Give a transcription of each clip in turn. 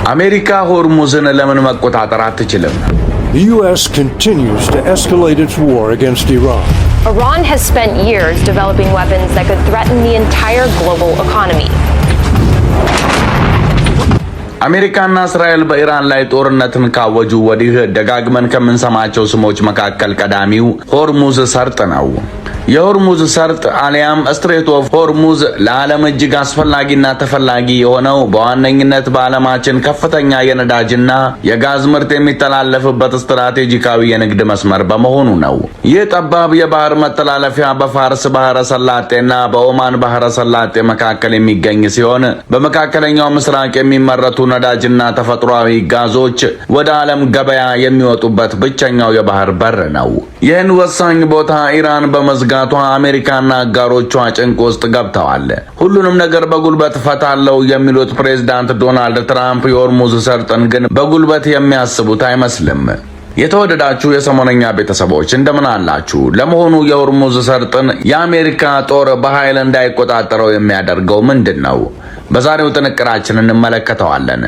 አሜሪካ ሆርሙዝን ለምን መቆጣጠር አትችልም? The U.S. continues to escalate its war against Iran. Iran has spent years developing weapons that could threaten the entire global economy. አሜሪካና እስራኤል በኢራን ላይ ጦርነትን ካወጁ ወዲህ ደጋግመን ከምንሰማቸው ስሞች መካከል ቀዳሚው ሆርሙዝ ሰርጥ ነው። የሆርሙዝ ሰርጥ አሊያም Strait of Hormuz ለዓለም እጅግ አስፈላጊና ተፈላጊ የሆነው በዋነኝነት በዓለማችን ከፍተኛ የነዳጅና የጋዝ ምርት የሚተላለፍበት ስትራቴጂካዊ የንግድ መስመር በመሆኑ ነው። ይህ ጠባብ የባህር መተላለፊያ በፋርስ ባህረ ሰላጤና በኦማን ባህረ ሰላጤ መካከል የሚገኝ ሲሆን፣ በመካከለኛው ምስራቅ የሚመረቱ ነዳጅና ተፈጥሯዊ ጋዞች ወደ ዓለም ገበያ የሚወጡበት ብቸኛው የባህር በር ነው። ይህን ወሳኝ ቦታ ኢራን በመዝጋቷ አሜሪካና አጋሮቿ ጭንቅ ውስጥ ገብተዋል። ሁሉንም ነገር በጉልበት ፈታለው የሚሉት ፕሬዝዳንት ዶናልድ ትራምፕ የሆርሙዝ ሰርጥን ግን በጉልበት የሚያስቡት አይመስልም። የተወደዳችሁ የሰሞነኛ ቤተሰቦች፣ እንደምን አላችሁ? ለመሆኑ የሆርሙዝ ሰርጥን የአሜሪካ ጦር በኃይል እንዳይቆጣጠረው የሚያደርገው ምንድን ነው? በዛሬው ጥንቅራችን እንመለከተዋለን።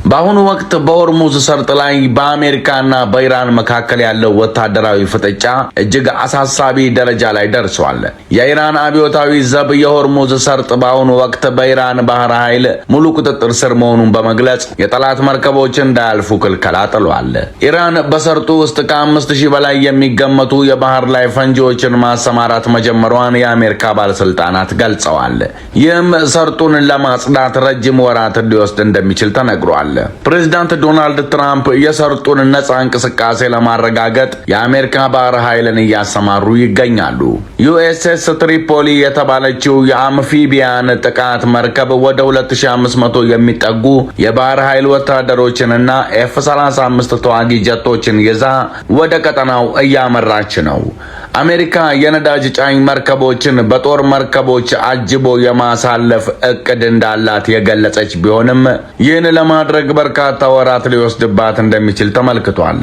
በአሁኑ ወቅት በሆርሙዝ ሰርጥ ላይ በአሜሪካና በኢራን መካከል ያለው ወታደራዊ ፍጥጫ እጅግ አሳሳቢ ደረጃ ላይ ደርሷል። የኢራን አብዮታዊ ዘብ የሆርሙዝ ሰርጥ በአሁኑ ወቅት በኢራን ባህር ኃይል ሙሉ ቁጥጥር ስር መሆኑን በመግለጽ የጠላት መርከቦች እንዳያልፉ ክልከላ ጥሏል። ኢራን በሰርጡ ውስጥ ከ5,000 በላይ የሚገመቱ የባህር ላይ ፈንጂዎችን ማሰማራት መጀመሯን የአሜሪካ ባለስልጣናት ገልጸዋል። ይህም ሰርጡን ለማጽዳት ረጅም ወራት ሊወስድ እንደሚችል ተነግሯል። ፕሬዚዳንት ዶናልድ ትራምፕ የሰርጡን ነፃ እንቅስቃሴ ለማረጋገጥ የአሜሪካ ባህር ኃይልን እያሰማሩ ይገኛሉ። ዩኤስኤስ ትሪፖሊ የተባለችው የ amphibian ጥቃት መርከብ ወደ 2500 የሚጠጉ የባህር ኃይል ወታደሮችንና ኤፍ 35 ተዋጊ ጀቶችን ይዛ ወደ ቀጠናው እያመራች ነው። አሜሪካ የነዳጅ ጫኝ መርከቦችን በጦር መርከቦች አጅቦ የማሳለፍ እቅድ እንዳላት የገለጸች ቢሆንም፣ ይህን ለማድረግ በርካታ ወራት ሊወስድባት እንደሚችል ተመልክቷል።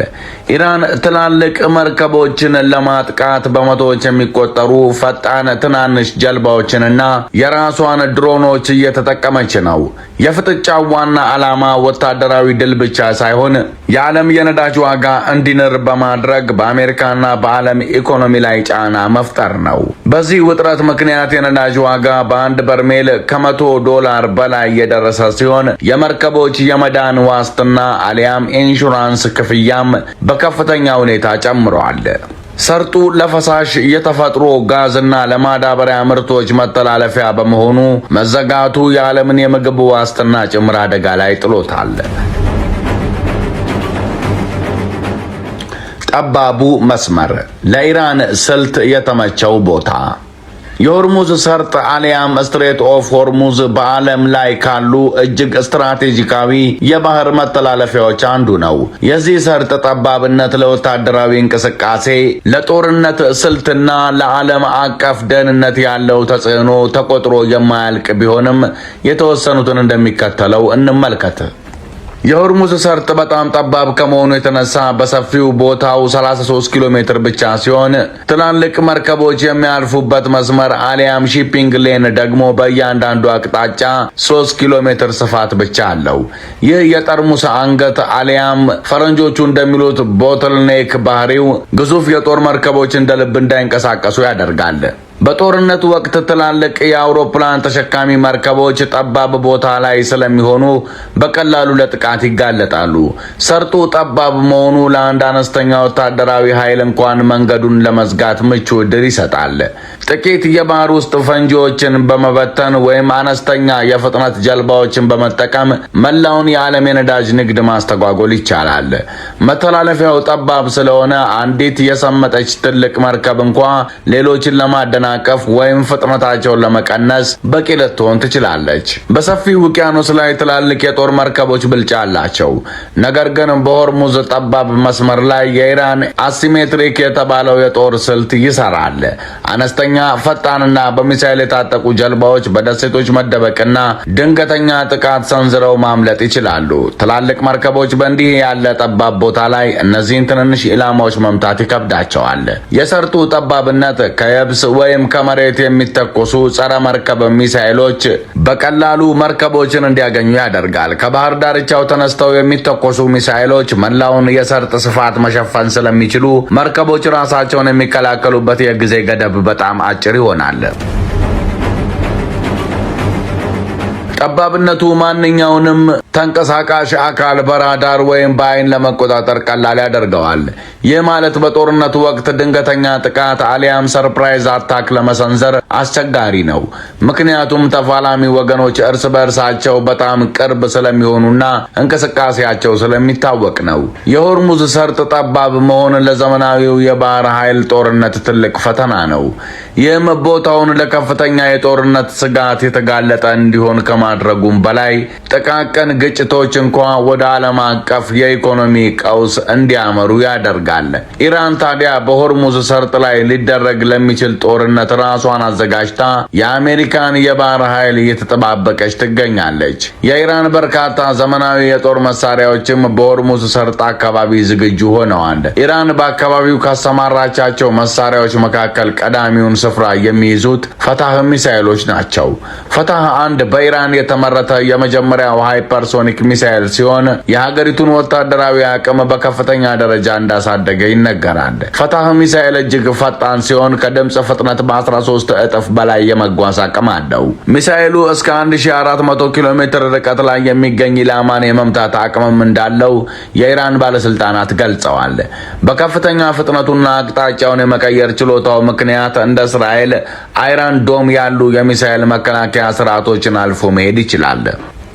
ኢራን ትላልቅ መርከቦችን ለማጥቃት በመቶዎች የሚቆጠሩ ፈጣን ትናንሽ ጀልባዎችንና የራሷን ድሮኖች እየተጠቀመች ነው። የፍጥጫው ዋና ዓላማ ወታደራዊ ድል ብቻ ሳይሆን የዓለም የነዳጅ ዋጋ እንዲንር በማድረግ በአሜሪካና በዓለም ኢኮኖሚ ላይ ጫና መፍጠር ነው። በዚህ ውጥረት ምክንያት የነዳጅ ዋጋ በአንድ በርሜል ከ100 ዶላር በላይ የደረሰ ሲሆን፣ የመርከቦች የመዳን ዋስትና አሊያም ኢንሹራንስ ክፍያም በከፍተኛ ሁኔታ ጨምሯል። ሰርጡ ለፈሳሽ የተፈጥሮ ጋዝና ለማዳበሪያ ምርቶች መተላለፊያ በመሆኑ መዘጋቱ የዓለምን የምግብ ዋስትና ጭምር አደጋ ላይ ጥሎታል። ጠባቡ መስመር፣ ለኢራን ስልት የተመቸው ቦታ። የሆርሙዝ ሰርጥ አሊያም Strait of Hormuz በዓለም ላይ ካሉ እጅግ ስትራቴጂካዊ የባህር መተላለፊያዎች አንዱ ነው። የዚህ ሰርጥ ጠባብነት ለወታደራዊ እንቅስቃሴ፣ ለጦርነት ስልትና ለዓለም አቀፍ ደህንነት ያለው ተጽዕኖ ተቆጥሮ የማያልቅ ቢሆንም፣ የተወሰኑትን እንደሚከተለው እንመልከት። የሆርሙዝ ሰርጥ በጣም ጠባብ ከመሆኑ የተነሳ በሰፊው ቦታው 33 ኪሎ ሜትር ብቻ ሲሆን፣ ትላልቅ መርከቦች የሚያልፉበት መስመር አሊያም shipping lane ደግሞ በእያንዳንዱ አቅጣጫ 3 ኪሎ ሜትር ስፋት ብቻ አለው። ይህ የጠርሙስ አንገት አሊያም ፈረንጆቹ እንደሚሉት bottleneck ባህሪው ግዙፍ የጦር መርከቦች እንደ ልብ እንዳይንቀሳቀሱ ያደርጋል። በጦርነት ወቅት ትላልቅ የአውሮፕላን ተሸካሚ መርከቦች ጠባብ ቦታ ላይ ስለሚሆኑ በቀላሉ ለጥቃት ይጋለጣሉ። ሰርጡ ጠባብ መሆኑ ለአንድ አነስተኛ ወታደራዊ ኃይል እንኳን መንገዱን ለመዝጋት ምቹ ዕድል ይሰጣል። ጥቂት የባህር ውስጥ ፈንጂዎችን በመበተን ወይም አነስተኛ የፍጥነት ጀልባዎችን በመጠቀም መላውን የዓለም የነዳጅ ንግድ ማስተጓጎል ይቻላል። መተላለፊያው ጠባብ ስለሆነ አንዲት የሰመጠች ትልቅ መርከብ እንኳ ሌሎችን ለማደናቀፍ ወይም ፍጥነታቸውን ለመቀነስ በቂ ልትሆን ትችላለች። በሰፊው ውቅያኖስ ላይ ትላልቅ የጦር መርከቦች ብልጫ አላቸው። ነገር ግን በሆርሙዝ ጠባብ መስመር ላይ የኢራን asymmetric የተባለው የጦር ስልት ይሰራል። አነስተኛ፣ ፈጣንና በሚሳይል የታጠቁ ጀልባዎች በደሴቶች መደበቅና ድንገተኛ ጥቃት ሰንዝረው ማምለጥ ይችላሉ። ትላልቅ መርከቦች በእንዲህ ያለ ጠባብ ቦታ ላይ እነዚህን ትንንሽ ኢላማዎች መምታት ይከብዳቸዋል። የሰርጡ ጠባብነት ከየብስ ወይም ወይም ከመሬት የሚተኮሱ ጸረ መርከብ ሚሳኤሎች በቀላሉ መርከቦችን እንዲያገኙ ያደርጋል። ከባህር ዳርቻው ተነስተው የሚተኮሱ ሚሳኤሎች መላውን የሰርጥ ስፋት መሸፈን ስለሚችሉ መርከቦች ራሳቸውን የሚከላከሉበት የጊዜ ገደብ በጣም አጭር ይሆናል። ጠባብነቱ ማንኛውንም ተንቀሳቃሽ አካል በራዳር ወይም በአይን ለመቆጣጠር ቀላል ያደርገዋል። ይህ ማለት በጦርነቱ ወቅት ድንገተኛ ጥቃት አሊያም surprise attack ለመሰንዘር አስቸጋሪ ነው። ምክንያቱም ተፋላሚ ወገኖች እርስ በእርሳቸው በጣም ቅርብ ስለሚሆኑና እንቅስቃሴያቸው ስለሚታወቅ ነው። የሆርሙዝ ሰርጥ ጠባብ መሆን ለዘመናዊው የባህር ኃይል ጦርነት ትልቅ ፈተና ነው። ይህም ቦታውን ለከፍተኛ የጦርነት ስጋት የተጋለጠ እንዲሆን ከማድረጉም በላይ ጥቃቅን ግጭቶች እንኳ ወደ ዓለም አቀፍ የኢኮኖሚ ቀውስ እንዲያመሩ ያደርጋል። ኢራን ታዲያ በሆርሙዝ ሰርጥ ላይ ሊደረግ ለሚችል ጦርነት ራሷን አዘጋጅታ የአሜሪካን የባህር ኃይል እየተጠባበቀች ትገኛለች። የኢራን በርካታ ዘመናዊ የጦር መሳሪያዎችም በሆርሙዝ ሰርጥ አካባቢ ዝግጁ ሆነዋል። ኢራን በአካባቢው ካሰማራቻቸው መሳሪያዎች መካከል ቀዳሚውን ስፍራ የሚይዙት ፈታህ ሚሳኤሎች ናቸው። ፈታህ 1 በኢራን የተመረተ የመጀመሪያው hypersonic ሚሳኤል ሲሆን የሀገሪቱን ወታደራዊ አቅም በከፍተኛ ደረጃ እንዳሳደገ ይነገራል። ፈታህ ሚሳኤል እጅግ ፈጣን ሲሆን ከድምፅ ፍጥነት በ13 እጥፍ በላይ የመጓዝ አቅም አለው። ሚሳኤሉ እስከ 1400 ኪሎ ሜትር ርቀት ላይ የሚገኝ ኢላማን የመምታት አቅምም እንዳለው የኢራን ባለስልጣናት ገልጸዋል። በከፍተኛ ፍጥነቱና አቅጣጫውን የመቀየር ችሎታው ምክንያት እንደ እስራኤል Iron Dome ያሉ የሚሳኤል መከላከያ ስርዓቶችን አልፎ መሄድ ይችላል።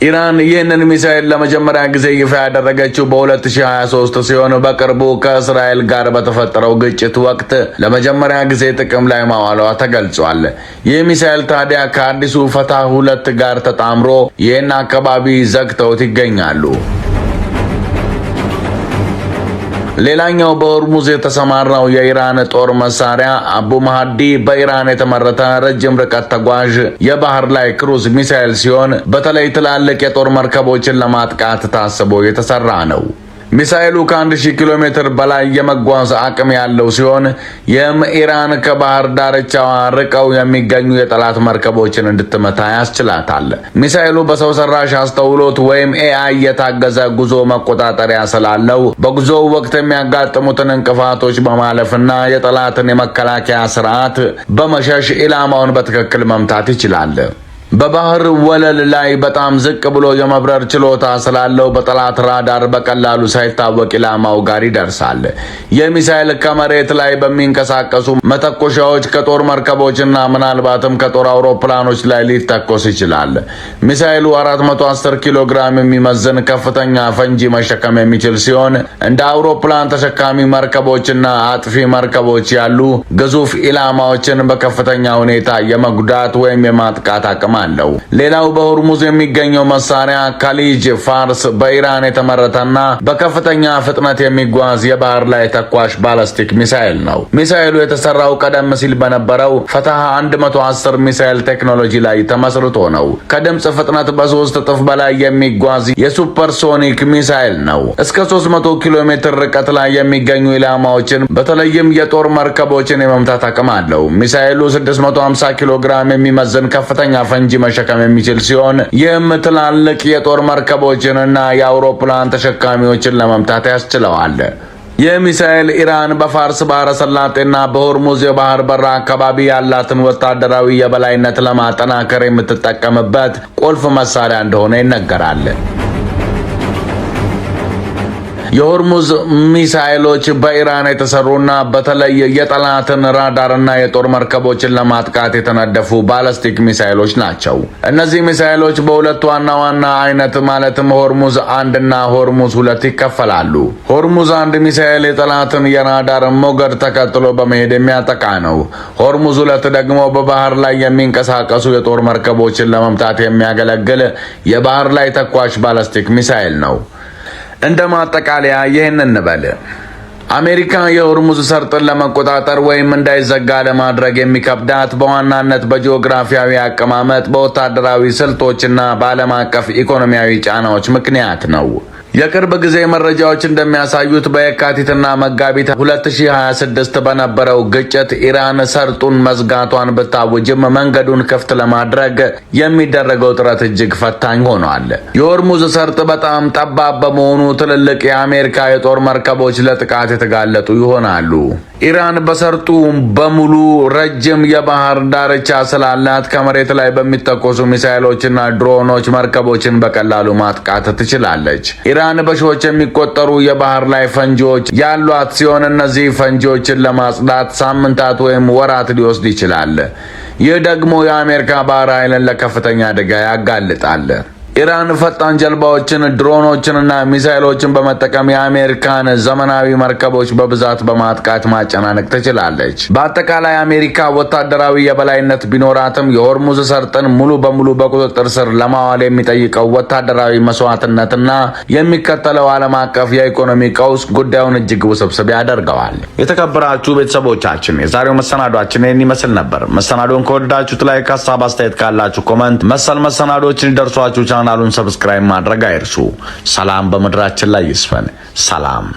ኢራን ይህንን ሚሳኤል ለመጀመሪያ ጊዜ ይፋ ያደረገችው በ2023 ሲሆን በቅርቡ ከእስራኤል ጋር በተፈጠረው ግጭት ወቅት ለመጀመሪያ ጊዜ ጥቅም ላይ ማዋሏ ተገልጿል። ይህ ሚሳኤል ታዲያ ከአዲሱ ፈታህ 2 ጋር ተጣምሮ ይህን አካባቢ ዘግተውት ይገኛሉ። ሌላኛው በሆርሙዝ የተሰማራው የኢራን ጦር መሳሪያ አቡ ማህዲ በኢራን የተመረተ ረጅም ርቀት ተጓዥ የባህር ላይ ክሩዝ ሚሳኤል ሲሆን በተለይ ትላልቅ የጦር መርከቦችን ለማጥቃት ታስቦ የተሰራ ነው። ሚሳኤሉ ከ1000 ኪሎ ሜትር በላይ የመጓዝ አቅም ያለው ሲሆን ይህም ኢራን ከባህር ዳርቻዋ ርቀው የሚገኙ የጠላት መርከቦችን እንድትመታ ያስችላታል። ሚሳኤሉ በሰው ሰራሽ አስተውሎት ወይም AI የታገዘ ጉዞ መቆጣጠሪያ ስላለው በጉዞው ወቅት የሚያጋጥሙትን እንቅፋቶች በማለፍና የጠላትን የመከላከያ ስርዓት በመሸሽ ኢላማውን በትክክል መምታት ይችላል። በባህር ወለል ላይ በጣም ዝቅ ብሎ የመብረር ችሎታ ስላለው በጠላት ራዳር በቀላሉ ሳይታወቅ ኢላማው ጋር ይደርሳል። ይህ ሚሳኤል ከመሬት ላይ በሚንቀሳቀሱ መተኮሻዎች፣ ከጦር መርከቦችና ምናልባትም ከጦር አውሮፕላኖች ላይ ሊተኮስ ይችላል። ሚሳኤሉ 410 ኪሎ ግራም የሚመዝን ከፍተኛ ፈንጂ መሸከም የሚችል ሲሆን እንደ አውሮፕላን ተሸካሚ መርከቦችና አጥፊ መርከቦች ያሉ ግዙፍ ኢላማዎችን በከፍተኛ ሁኔታ የመጉዳት ወይም የማጥቃት አቅም አለው። ሌላው በሆርሙዝ የሚገኘው መሳሪያ ካሊጅ ፋርስ በኢራን የተመረተና በከፍተኛ ፍጥነት የሚጓዝ የባህር ላይ ተኳሽ ባላስቲክ ሚሳኤል ነው። ሚሳኤሉ የተሰራው ቀደም ሲል በነበረው ፈታህ 110 ሚሳኤል ቴክኖሎጂ ላይ ተመስርቶ ነው። ከድምፅ ፍጥነት በ3 እጥፍ በላይ የሚጓዝ የ supersonic ሚሳኤል ነው። እስከ 300 ኪሎ ሜትር ርቀት ላይ የሚገኙ ኢላማዎችን በተለይም የጦር መርከቦችን የመምታት አቅም አለው። ሚሳኤሉ 650 ኪሎ ግራም የሚመዝን ከፍተኛ ፈንጂ መሸከም የሚችል ሲሆን ይህም ትላልቅ የጦር መርከቦችንና የአውሮፕላን ተሸካሚዎችን ለመምታት ያስችለዋል። ይህ ሚሳኤል ኢራን በፋርስ ባህረ ሰላጤና በሆርሙዝ የባህር በር አካባቢ ያላትን ወታደራዊ የበላይነት ለማጠናከር የምትጠቀምበት ቁልፍ መሳሪያ እንደሆነ ይነገራል። የሆርሙዝ ሚሳኤሎች በኢራን የተሰሩና በተለይ የጠላትን ራዳርና የጦር መርከቦችን ለማጥቃት የተነደፉ ባለስቲክ ሚሳኤሎች ናቸው። እነዚህ ሚሳኤሎች በሁለት ዋና ዋና አይነት ማለትም ሆርሙዝ 1 እና ሆርሙዝ 2 ይከፈላሉ። ሆርሙዝ 1 ሚሳኤል የጠላትን የራዳር ሞገድ ተከትሎ በመሄድ የሚያጠቃ ነው። ሆርሙዝ 2 ደግሞ በባህር ላይ የሚንቀሳቀሱ የጦር መርከቦችን ለመምታት የሚያገለግል የባህር ላይ ተኳሽ ባለስቲክ ሚሳኤል ነው። እንደ ማጠቃለያ ይህን እንበል። አሜሪካ የሆርሙዝ ሰርጥን ለመቆጣጠር ወይም እንዳይዘጋ ለማድረግ የሚከብዳት በዋናነት በጂኦግራፊያዊ አቀማመጥ፣ በወታደራዊ ስልቶችና በዓለም አቀፍ ኢኮኖሚያዊ ጫናዎች ምክንያት ነው። የቅርብ ጊዜ መረጃዎች እንደሚያሳዩት በየካቲትና መጋቢት 2026 በነበረው ግጭት ኢራን ሰርጡን መዝጋቷን ብታውጅም መንገዱን ክፍት ለማድረግ የሚደረገው ጥረት እጅግ ፈታኝ ሆኗል። የሆርሙዝ ሰርጥ በጣም ጠባብ በመሆኑ ትልልቅ የአሜሪካ የጦር መርከቦች ለጥቃት የተጋለጡ ይሆናሉ። ኢራን በሰርጡ በሙሉ ረጅም የባህር ዳርቻ ስላላት ከመሬት ላይ በሚተኮሱ ሚሳይሎችና ድሮኖች መርከቦችን በቀላሉ ማጥቃት ትችላለች። ኢራን በሺዎች የሚቆጠሩ የባህር ላይ ፈንጂዎች ያሏት ሲሆን እነዚህ ፈንጂዎችን ለማጽዳት ሳምንታት ወይም ወራት ሊወስድ ይችላል። ይህ ደግሞ የአሜሪካ ባህር ኃይልን ለከፍተኛ አደጋ ያጋልጣል። ኢራን ፈጣን ጀልባዎችን፣ ድሮኖችንና ሚሳይሎችን በመጠቀም የአሜሪካን ዘመናዊ መርከቦች በብዛት በማጥቃት ማጨናነቅ ትችላለች። በአጠቃላይ አሜሪካ ወታደራዊ የበላይነት ቢኖራትም የሆርሙዝ ሰርጥን ሙሉ በሙሉ በቁጥጥር ስር ለማዋል የሚጠይቀው ወታደራዊ መስዋዕትነትና የሚከተለው ዓለም አቀፍ የኢኮኖሚ ቀውስ ጉዳዩን እጅግ ውስብስብ ያደርገዋል። የተከበራችሁ ቤተሰቦቻችን፣ የዛሬው መሰናዷችን ይህን ይመስል ነበር። መሰናዶን ከወደዳችሁት like፣ ሀሳብ አስተያየት ካላችሁ comment፣ መሰል መሰናዶችን እንዲደርሷችሁ ቻናሉን subscribe ማድረግ አይርሱ። ሰላም በምድራችን ላይ ይስፈን። ሰላም።